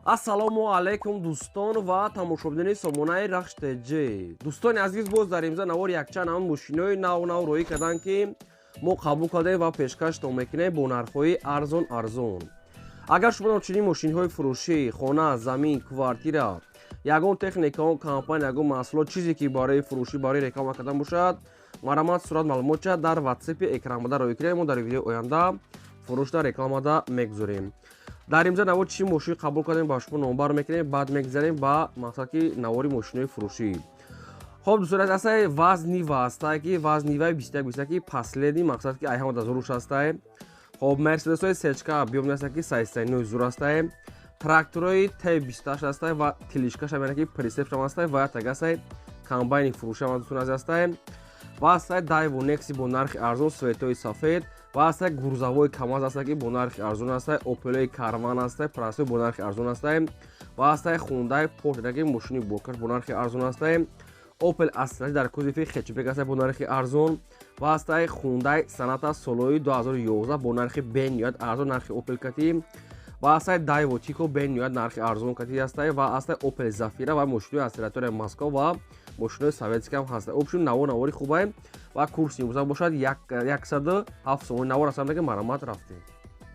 Ассалому алайкум, дӯстон ва тамошобинони сомонаи Рахш ТЖ. Дӯстони азиз, боз дар имза навор якчанд ҳамн мошинои нав нав роҳӣ карданд, ки мо қабул кардем ва пешкаштон мекунем бо нархҳои арзон арзон. Агар шумо чунин мошинҳои фурӯшӣ, хона, замин, квартира, ягон техника, он компания, ягон маҳсулот, чизе ки барои фурӯшӣ, барои реклама кардан бошад, марҳамат, сурат маълумотча дар ватсепи экранбада роҳӣ кунед. Мо дар видеои оянда фурӯшда, рекламада мегузорем. Дар имза навор чӣ мошин қабул кардем, ба шумо номбар мекунем, баъд мегзарем ба мақсад, ки навори мошинои фурӯшӣ. Хоб, дӯстони азиз, астаи ВАЗ Нива астае, ки ВАЗ Ниваи 21 21, последний, мақсад ки ай ҳама зуруш астае. Хоб, Мерседесҳои сечка биёбни аста, ки сайсайнои зур астае. Тракторои Т 28 астае ва тележкашам, яъне ки прицепшам астае, ва ятага астае комбайни фурӯшам, дӯстони азиз, астае. Ва астаи Дайву Некси бо нархи арзон, светои сафед, ва астаи грузовой КамАЗ астае, ки бо нархи арзон астае. Опелои Карван астае, простой, бо нархи арзон астае. Ва астаи Хундай Порт, ки мошини боркаш, бо нархи арзон астае. Опел Астра дар кузови хэтчбек астае бо нархи арзон. Ва астаи Хундай Соната солои 2011 бо нархи бениҳоят арзон, нархи Опел кати. Ва астаи Дайво Тико бениҳоят нархи арзон кати астае. Ва астаи Опел Зафира ва мошинои аз территорияи Москва ва мошинои советский ҳам ҳаста. Общем, навор навори хубае ва курси имрӯза бошад 107 сомони. Навор астам ки марҳамат, рафтем.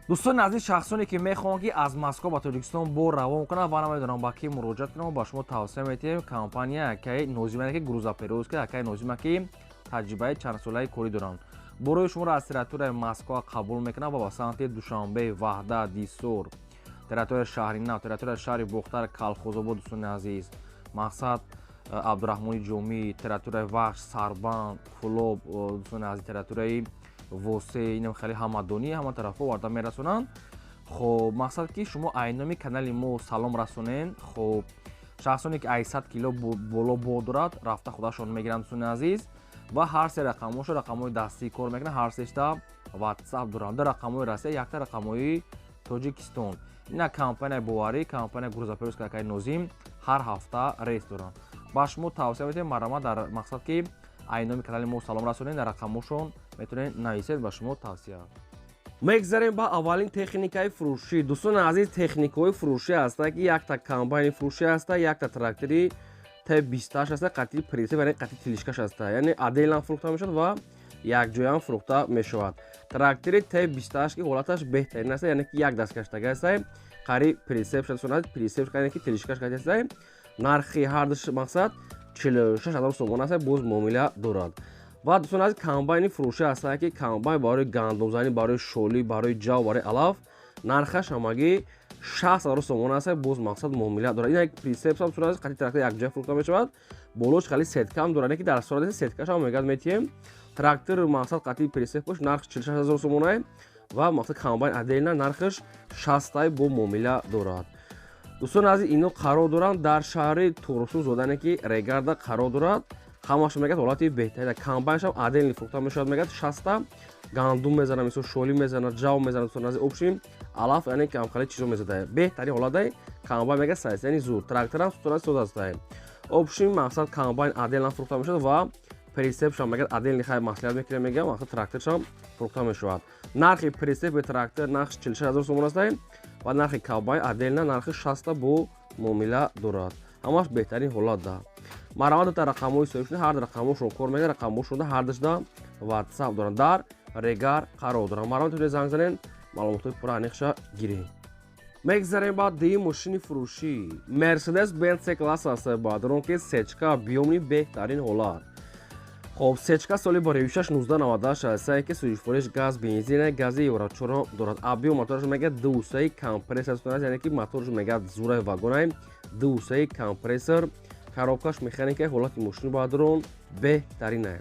Дӯстони азиз, шахсоне ки мехоҳанд, ки аз Москва ба Тоҷикистон бор равон кунанд ва намедонам ба кӣ муроҷиат кунам, ба шумо тавсия метиҳем компания акаи Нозима, ки грузоперевозка акаи Нозима, ки таҷрибаи чандсолаи корӣ доранд. Борои шуморо аз территорияи Москва қабул мекунанд ва ба самти Душанбе, Ваҳдат, Дисор, территорияи шаҳри Нав, территорияи шаҳри Бохтар, Калхозобод, дӯстони азиз, мақсад Абдураҳмони Ҷомӣ, территорияи Вахш, Сарбанд, Кӯлоб, дӯстони азиз, территорияи Восе, инам хеле ҳамадонӣ, ҳама тарафҳо оварда мерасонанд. Хоб, мақсад ки шумо айноми канали мо салом расонен. Хоб, шахсоне ки ай 100 кило боло бор дорад, рафта худашон мегиранд, дӯстони азиз. Ва ҳар се рақамҳошо рақамҳои дастӣ кор мекунанд, ҳар сешта ватсап доранд: ду рақамҳои Россия, якта рақамҳои Тоҷикистон. Ина компанияи боварӣ, компания грузоперевозка акаи Нозим, ҳар ҳафта рейс доранд. Ба шумо тавсия медиҳем, марҳамат, дар мақсад ки айноми канали мо салом расонед, дар рақамҳошон метавонед нависед. Ба шумо тавсия. Мегзарем ба аввалин техникаи фурӯшӣ. Дӯстони азиз, техникаҳои фурӯшӣ ҳаста, ки якта комбайни фурӯшӣ ҳаста, якта трактори Т 28 ҳаста, қатъи прицеп, яъне қатъи тележкаш ҳаста, яъне отдельно фурӯхта мешавад ва якҷоям фурӯхта мешавад. Трактори Т 28, ки ҳолаташ беҳтарин аста, яъне ки як дасткаштага ҳаста, қариб прицеп шадсонад, прицеп, яъне ки тележкаш ҳаста. Нархи ҳардуш мақсад 46 000 сомон аста, боз муомила дорад. Ва, дӯстон азиз, комбайни фурӯшӣ ҳаста, ки комбайн барои гандумзанӣ, барои шолӣ, барои ҷав, барои алаф, нархаш ҳамагӣ 60 000 сомон аста, боз мақсад муомила дорад. Ин як прицепсам сурат, қатъи трактор якҷоя фурӯхта мешавад. Болош хеле сеткам дорад, ки дар сурати сеткашам мегӯяд, метиҳем. Трактор мақсад қатъи прицеп бош, нарх 46 000 сомонае ва мақсад комбайн отдельно нархаш шастай, бо муомила дорад. Дӯстони азиз, ино қарор доранд дар шаҳри Турсун зодане, ки Регарда қарор дорад. Ҳамаш мегӯяд, ҳолати беҳтарин. Комбайншам отдельно фурӯхта мешавад, мегӯяд, шаста гандум мезана, мисол шолӣ мезана, ҷав мезана, дӯстони азиз, общем, алаф, яъне камхали чизо мезада. Беҳтарин ҳолатай комбайн, мегӯяд, сайсани зуд. Тракторам сутура соз астае. Общем, мақсад комбайн отдельно фурӯхта мешавад ва прицепшам, мегӯяд, отдельно хай маслиҳат мекунем, мегӯям, мақсад тракторшам фурӯхта мешавад. Нархи прицепи трактор нархи 46 000 сомон астае ва нархи комбайн отдельно нархи шаста, бо муомила дорад. Ҳамаш беҳтарин ҳолат да. Марҳамат, дута рақамҳои соҳиб шуда, ҳар рақамҳошон кор мекунад, рақамҳошонда ҳардушда ватсап доранд, дар Регар қарор доранд. Марҳамат, метавонед занг занед, маълумотҳои пурра аниқша гиред. Мегзарем ба дуюм мошини фурӯшӣ. Мерседес Бенц С класс аст, баъдрон ки сечка биёмни, беҳтарин ҳолат. Хоб, сечка соли бароишаш 1998 аст, ки сӯзишвориш газ, бензина, гази евро чоро дорад. Объём мотораш мегӯяд дусаи компрессор аст, яъне ки мотораш мегӯяд зураи вагонай, дусаи компрессор, коробкаш механика. Ҳолати мошини баъдрон беҳтаринае.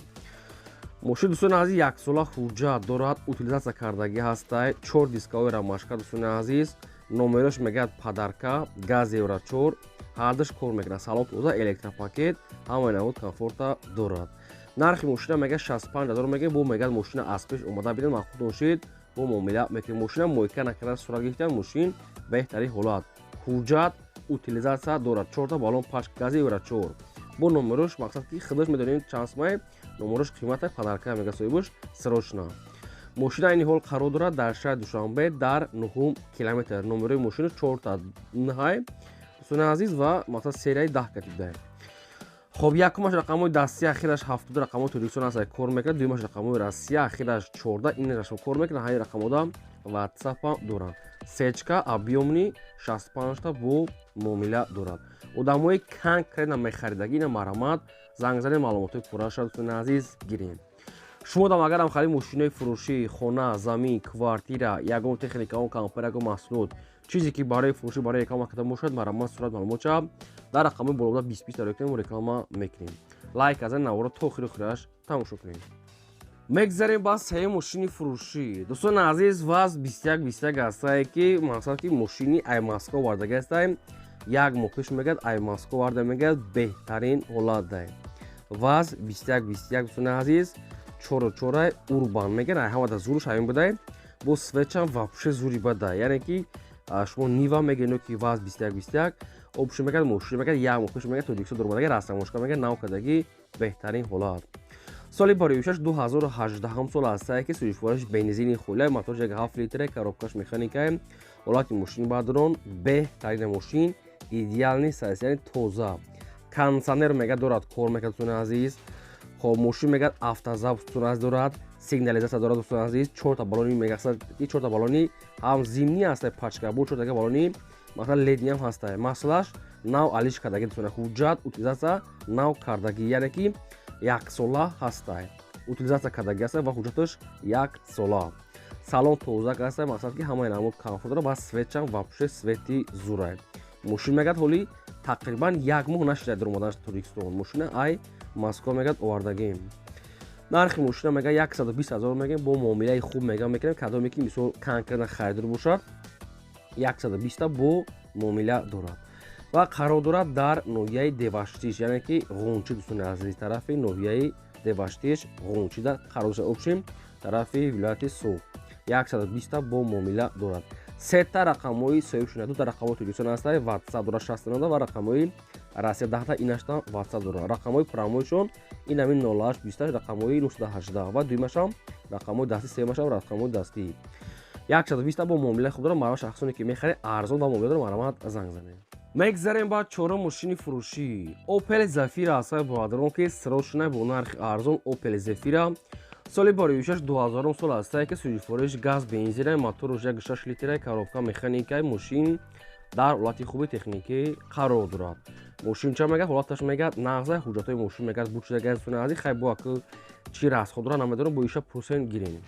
Мошин, дӯстони азиз, яксола ҳуҷҷат дорад, утилизация кардагӣ ҳастай, чор дискаҳои ромашка. Дӯстони азиз, номерош мегӯяд подарка, газ евро чор, ҳардуш кор мекунад, салон тоза, электропакет, ҳамаи намуд комфорта дорад. Нархи мошина мегӯяд 65 000 мегӯяд. Бо мегӯяд, мошина аз пеш омада бинед, махудон шид, бо муомила мекунед. Мошина мойка накарда сурат гирифтан, мошин беҳтарин ҳолат, ҳуҷҷат, утилизация дорад, чорта баллон, пачка, гази евро чор. Бо номерош мақсад ки худаш медонем чанд сумае, номерош қимата, подарка, мега соҳибаш, срочно. Мошина айни ҳол қарор дорад дар шаҳри Душанбе, дар 9 километр. Номерои мошина 4 9, дӯстони азиз, ва мақсад серияи 10 катибдай. Хоб, якумаш рақамҳои дастӣ, ахираш 70, рақамҳои Тоҷикистон аст, кор мекунад. Дуюмаш рақамҳои Россия, ахираш 14, инаш кор мекунад. Ҳамин рақамҳода ватсапа доранд. Сечка объёмный, 65та бо муомила дорад. Одамои конкретно мехаридагӣ, ина марҳамат, занг занед, маълумотҳои пурраша, дӯстони азиз, гирем. Шумо дам агарам хари мошинои фурӯшӣ, хона, замин, квартира, ягон техника, он компания, ягон маҳсулот, чизе ки барои фурӯшӣ, барои реклама карда бошад, марҳамат, сурат, маълумотша дар рақамҳои болода 20 20 дар кунем, реклама мекунем. Лайк азан, наворо то охири охираш тамошо кунем. Мегзарем ба сеюм мошини фурӯшӣ. Дӯстони азиз, ВАЗ 2121 ҳастае, ки мақсад ки мошини ай Москва овардаги ҳастаем. Як моҳ пеш мегӯяд, ай Москва оварда, мегӯяд, беҳтарин ҳолат дай. ВАЗ 2121, дӯстони азиз, чору чорай, урбан мегӯяд, ай ҳамада зуруш ҳамин будай. Бо светчам вообще зури бадай, яъне ки шумо Нива мегӯед ки ВАЗ 2121 обшо мегӯяд. Мошин мегӯяд, як моҳ пеш мегӯяд, Тоҷикистон дуромадаги, растамошка мегӯяд, нав кардагӣ, беҳтарин ҳолат. Соли бароюшаш 2018 сол ҳастае, ки сӯзишвораш бензини хулай, моторш 1,7 литре, коробкаш механикае. Ҳолати мошини бадрон беҳтарина, мошин идеальный состояние, тоза. Кондиционер мега дорад, кор мекард, дӯстони азиз. Хоб, мошин мегӯяд, автозапуск, дӯстони азиз, дорад, сигнализатсия дорад, дӯстони азиз. Чорта балони мега, чорта балони ҳам зимний ҳастай, пачка бо чортага балони масалан летний ҳам ҳастай. Маслаш нав алиш кардагӣ, дӯстони, ҳуҷҷат утилизатсия нав кардагӣ, яъне ки яксола ҳастай, утилизатсия кардагӣ ҳастай ва ҳуҷҷаташ яксола. Салон тозак ҳастай, мақсад ки ҳамаи намуд комфорт дорад ва светчам вообще свети зурай. Мошин мегӯяд, ҳоли тақрибан як моҳ нашида дар омаданаш Тоҷикистон. Мошина ай Москва мегӯяд овардагим. Нархи мошина мега 120 ҳазор мегӯем, бо муомилаи хуб мега мекунем. Кадоме ки мисол конкретно харидор бошад, 120 бо муомила дорад ва қарор дорад дар ноҳияи Деваштиш, яъне ки Ғунчи, дӯстони азиз, тарафи ноҳияи Деваштиш, Ғунчида қарор дошта, общем, тарафи вилояти Суғд. 120 бо муомила дорад. Сета рақамҳои соҳиб шуда: дута рақамҳои Тоҷикистон ҳастай, ватсап дорад, 69, ва рақамҳои Россия 10та, инашта ватсап дорад. Рақамҳои прамоишон ин ҳамин 08 28, рақамҳои 918 ва дуюмашам рақамҳои дастӣ, сеюмашам рақамҳои дастӣ. 120 бо муомилаи хуб дорад. Марҳамат, шахсоне ки мехаред, арзон ва муомила дорад, марҳамат, занг занед. Мегзарем ба чорум мошини фурӯшӣ. Опел Зафира ҳастай, бародарон, ки срочно бо нархи арзон. Опел Зефира соли бароюшаш 2000 сол ҳастае, ки сӯзишвориш газ, бензина, моторуш 1,6 литра, коробка механикаи. Мошин дар ҳолати хуби техникӣ қарор дорад. Мошинча мегӯяд, ҳолаташ мегӯяд нағза, ҳуҷҷатҳои мошин мегӯяд бучида гази. Хай, бо аку чӣ расход дорад, намедонам, бо иша пурсен, гирем.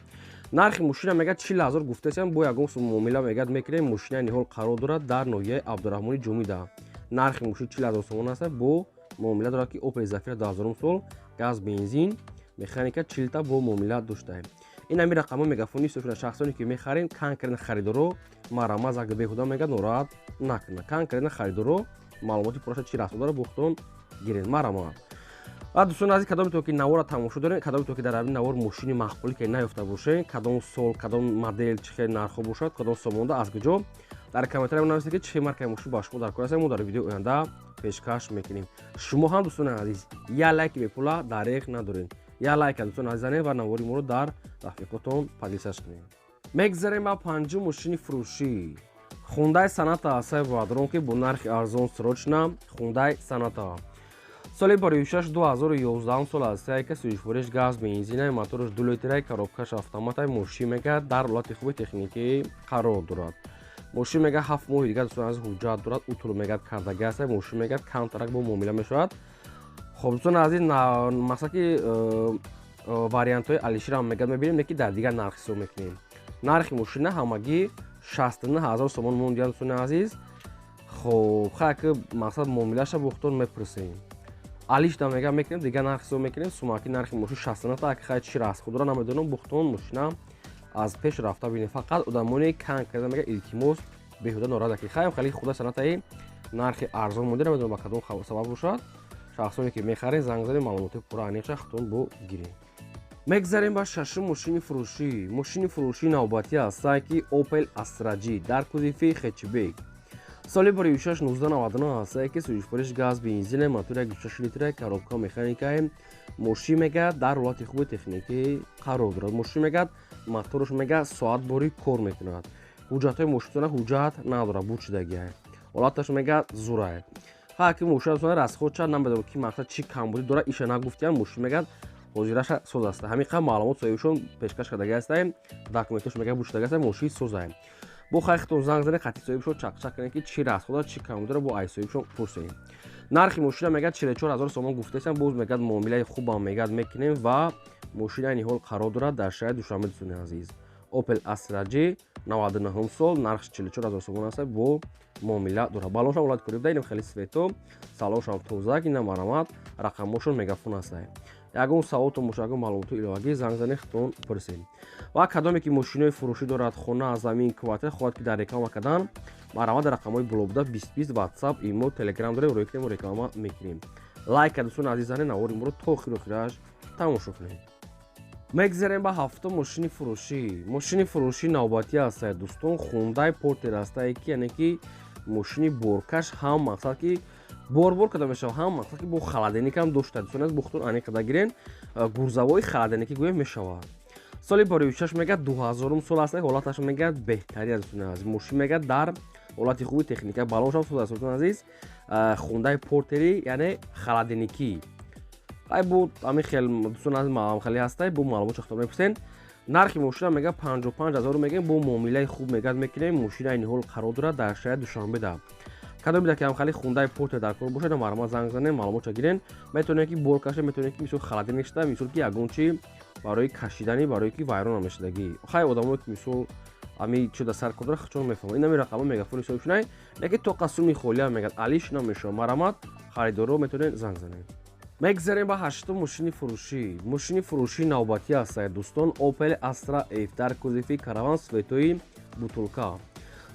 Нархи мошина мегӯяд 40 000 гуфтасям, бо ягон сум муомила мегӯяд мекунем. Мошина ниҳол қарор дорад дар ноҳияи Абдураҳмони Ҷомида. Нархи мошин 40 000 сомон аст, бо муомила дорад, ки Опел Зафира 2000 сол, газ, бензин, механика, 40та бо муомила доштаем. Ин ҳамин рақамҳо мегафони шуда. Шахсоне ки мехарем, конкретно харидоро марҳамат, занг беҳуда мегӯяд, нороҳат накунад. Конкретно харидоро маълумоти пурраша, чӣ расход дорад, бухтон гиред, марҳамат. Ва дӯстони азиз, кадоме то ки навора тамошо дорем, кадоме то ки дар ҳамин навор мошини маъқулӣ ки наёфта бошед, кадом сол, кадом модел, чӣ хел нархҳо бошад, кадом сомонда, аз куҷо, дар комментария нависед, ки чӣ маркаи мошин ба шумо дар кор аст, мо дар видеои оянда пешкаш мекунем. Шумо ҳам, дӯстони азиз, як лайки бепула дареғ надоред. Як лайка, дӯстони азиз, занед ва навори моро дар рафиқотон поделиться кунед. Мегзарем ба панҷум мошини фурӯшӣ. Хундай Соната ҳастаи, бародарон, ки бо нархи арзон, срочно. Хундай Соната соли бароюшаш 2011 сол ҳастае, ки сӯзишвориш газ, бензина, мотораш 2 литра, коробкаш автоматай. Мошин мегӯяд, дар ҳолати хуби техникӣ қарор дорад. Мошин мегӯяд, 7 моҳи дигар, дӯстон азиз, ҳуҷҷат дорад, утул мегӯяд кардаги ҳастае. Мошин мегӯяд, камтарак бо муомила мешавад. Хоб, дӯстони азиз, мақсад ки вариантҳои алиширам мегӯяд мебинем, не ки дар дигар нарх ҳисоб мекунем. Нархи мошина ҳамагӣ 69 000 сомон мондиянд, дӯстони азиз. Хоб, хай, ки мақсад муомилаша бухтон мепурсем. Алишда мега мекунем, дигар нарх ҳисоб мекунем. Сумаки нархи мошин 69, аки хай чи расход дора, намедонам, бухтон мошина аз пеш рафта бинем. Фақат одамоне кан карда мега, илтимос, беҳуда норад ки хайм хали худа Сонатаи нархи арзон монда, намедонам ба кадом сабаб бошад. Шахсоне ки мехаред, занг занед, маълумоти пурра аниқша худтон бо гирем. Мегзарем ба шашум мошини фурӯшӣ. Мошини фурӯшии навбатӣ ҳастае, ки Opel Astra G дар кузови хэтчбек, соли бароюшаш 1999 ҳастае, ки сӯзишвориш газ, бензина, мотор 1,6 литра, коробка механикаи. Мошин мегӯяд, дар ҳолати хуби техникӣ қарор дорад. Мошин мегӯяд, Моторш мега соат бори кор мекунад. Ҳуҷҷатҳои мошинтона ҳуҷҷат надорад, бучидагиай. Ҳолаташ мега зурай. Ҳа, ки мошинатона расход ча намедонам, ки мақсад чӣ камбудӣ дорад, иша нагуфтиям. Мошин мегӯяд, ҳозираша соз аст. Ҳамин қадр маълумот соҳибшон пешкаш кардаги ҳастаем. Документош мега бучидаги аста, мошин созаем. Бо хайхтон занг занед, хати соҳибшон чақчақ кунед, ки чӣ расход дорад, чӣ камбудӣ дорад, бо ай соҳибшон пурсед. Нархи мошина мегӯяд, 44 000 сомон гуфтаистам, боз мегӯяд, муомилаи хубам мегӯяд, мекунем. Ва мошин айни ҳол қарор дорад дар шаҳри Душанбе. Дӯстони азиз, Opel Astra G, 99 сол, нархш 44 000 сомон аст, бо муомила дорад. Балоншам ҳолати кори буда, инам хеле свето, салоншам тозак. Ина, марамат, рақамошон мегафон аст. Ягон саволтон боша, ягон маълумоти иловагӣ, занг занед, худтон пурсед. Ва кадоме ки мошинои фурӯшӣ дорад, хона, замин, квартира, хоҳад ки дар реклама кардан, марҳамат, дар рақамҳои боло буда 20 20 WhatsApp, имо, Telegram дорем, рӯй кунем, реклама мекунем. Лайка, дӯстони азиз, занед, навори моро то охиру охираш тамошо кунед. Мегзарем ба ҳафтум мошини фурӯшӣ. Мошини фурӯшӣ навбатӣ ҳастае, дӯстон, Хундай Портер ҳастае, ки яъне ки мошини боркаш, ҳам мақсад ки борбор карда мешавад, ҳам мақсад ки бо холодильникам дошта. Дӯстон аз бухтун аниқ карда гирен, грузовой холодильники гӯям мешавад. Соли барои мегӯяд, 2000-ум сол аст. Ҳолаташ мегӯяд, беҳтарин аст, дӯстони азиз. Мошин мегӯяд, дар ҳолати хуби техника, балоншам соз аст, дӯстони азиз. Хундай Портери, яъне холодильникӣ ай буд. Ҳамин хел, дӯстони азиз, хеле ҳастай, бо маълумот чахто мепурсен. Нархи мошина мега, 55 000 мегӯем, бо муомилаи хуб мегӯяд, мекунем. Мошина айни ҳол қарор дорад дар шаҳри Душанбеда. Кадом бида ки ҳамхали Хундай Портер дар кор бошад, марҳамат, занг занем, маълумотша гирен. Метавонем ки бор каша, метавонем ки мисол холодильник шуда, мисол ки ягон чи барои кашидани, барои ки вайрон намешудагӣ. Хай, одамое ки мисол ами чуда сар кор дора, чон мефаҳмад. Инами рақама мегафони соҳиб шунай, яке тоқа суми холия мегӯяд, алиш намешавад. Марҳамат, харидоро метавонед занг занед. Мегзарем ба ҳаштум мошини фурӯшӣ. Мошини фурӯшӣ навбатӣ ҳастад, дӯстон, Opel Astra F дар кузови караван, цветои бутулка.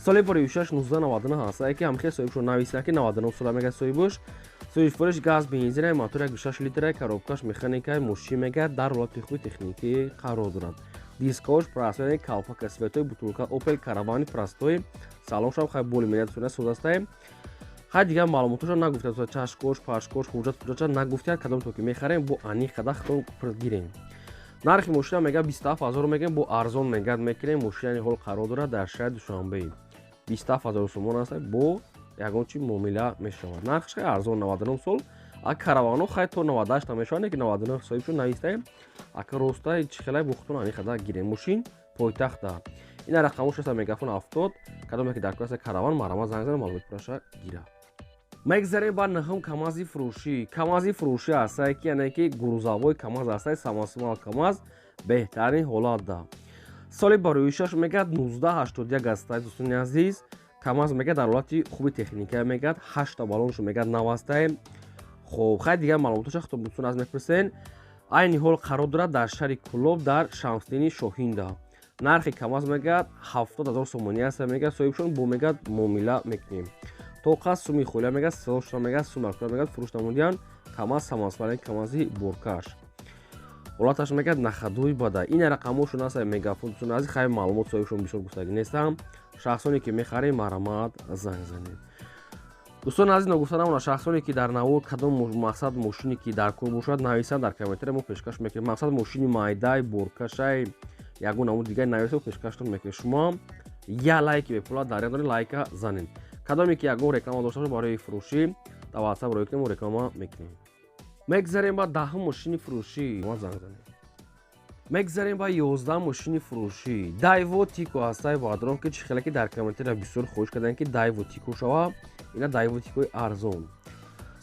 Соли барои 1999 ҳастае, ки ҳамхел соҳибшон нависанд, ки 99 сола мегӯяд соҳибош. Соҳибфурӯш газ, бензина, мотор 6 литра, коробкаш механика. Мошин мегӯяд, дар ҳолати хуби техникӣ қарор дорад. Дискош простой, калпака, цветои бутулка, Opel каравани простой. Салоншам хай боли меяд, созастае. Хай, дигар маълумотошо нагуфта, чашкош, пашкош, ҳуҷҷат пуҷҷатша нагуфтияд. Кадом то ки мехарем, бо аниқ қада худтон гирем. Нархи мошина мега, 27 000 мегӯем, бо арзон мегӯяд, мекунем. Мошина айни ҳол қарор дорад дар шаҳри Душанбе, 27 000 сомон аст, бо ягон чи муомила мешавад. Нархш хеле арзон, 99 сол. А каравано хай то 98 намешавад, лекин 99 соҳибшон навистаем. Ака ростай чӣ хелай, бо худтон аниқ қада гирем. Мошин пойтахта. Ина рақамош аст, мегафон 70. Кадоме ки дар кор аст караван, марҳамат, занг занед, маълумоти пурраша гирад. Мегзарем ба нӯҳум камази фурӯшӣ. Камази фурӯшӣ ҳастае, ки яъне ки грузовой камаз ҳастае, самосвал камаз, беҳтарин ҳолатда. Соли бароишаш мегӯяд, 1981 ҳастае, дӯстони азиз. Камаз мегӯяд, дар ҳолати хуби техника, мегӯяд, ҳашта балоншо мегӯяд, нав ҳастае. Хоб, хай, дигар маълумотоша худтон дӯстон аз мепурсен. Айни ҳол қарор дорад дар шаҳри Кулоб, дар Шамсдини Шоҳинда. Нархи камаз мегӯяд, 70 000 сомонӣ аст, мегӯяд соҳибшон, бо мегӯяд, муомила мекунем. Тоқа суми холия мегӯяд, селошра мегӯяд, сумакра мегӯяд, фурӯш намудиян. Камаз самосвал, камази боркаш, ҳолаташ мегӯяд, на ходуй бада. Ина рақамошон аст, мегафон, дӯстони азиз. Хай, маълумот соҳибшон бисёр гуфтагӣ нестам. Шахсоне ки мехарем, марҳамат, занг занед. Дӯстони азиз, ногуфта намонад, шахсоне ки дар навор кадом мақсад мошине ки дар кор бошад, нависанд дар комментария, мо пешкаш мекунем. Мақсад мошини майдай, боркашай, ягон намуд дигари нависа, пешкаштон мекунем. Шумоам я лайки бепула дар доред, лайка занед. Кадоме ки ягон реклама дошта бошад барои фурӯшӣ, дар WhatsApp рӯй кунем, реклама мекунем. Мегзарем ба 10-ум мошини фурӯшӣ, занг занед. Мегзарем ба 11 мошини фурӯшӣ. Дайво Тико ҳастаи бадрон, ки чӣ хеле ки дар комментария бисёр хоҳиш карданд, ки Дайво Тико шава. Ина Дайво Тикои арзон,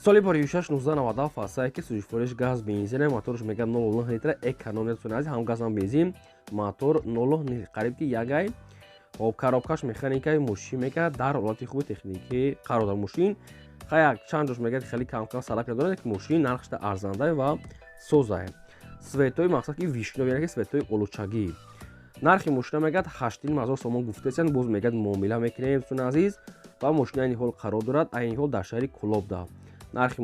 соли барои 1997 ҳастае, ки сӯзишвориш газ, бензин, моторш мегӯяд, 0,9 литра, экономия, дӯстони азиз, ҳам газ, ҳам бензин, мотор 0,9, қариб ки ягай. Хоб, коробкаш механикаи. Мошин мегӯяд, дар ҳолати хуби техникӣ қарор дорад мошин. Хай, як чанд ҷош мегӯяд, хеле камкам сарак дорад, ки мошин нархшда арзанда ва созае. Цветои мақсад ки вишнёв, яъне ки цветои олучагӣ. Нархи мошина мегӯяд, 8,5 ҳазор сомон гуфтесиянд, боз мегӯяд, муомила мекунем, дӯстони азиз. Ва мошина айни ҳол қарор дорад айни ҳол дар шаҳри Кулобда. Нархи